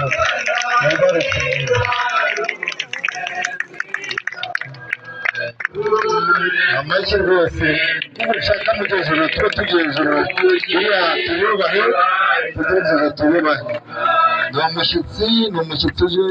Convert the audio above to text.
Wibarutse neza. Amashyi rwose, nimushaka mujye hejuru, tube tugiye hejuru, buriya tububahe, tujye hejuru tububahe. Ni umushyitsi, ni umushyitsi uje.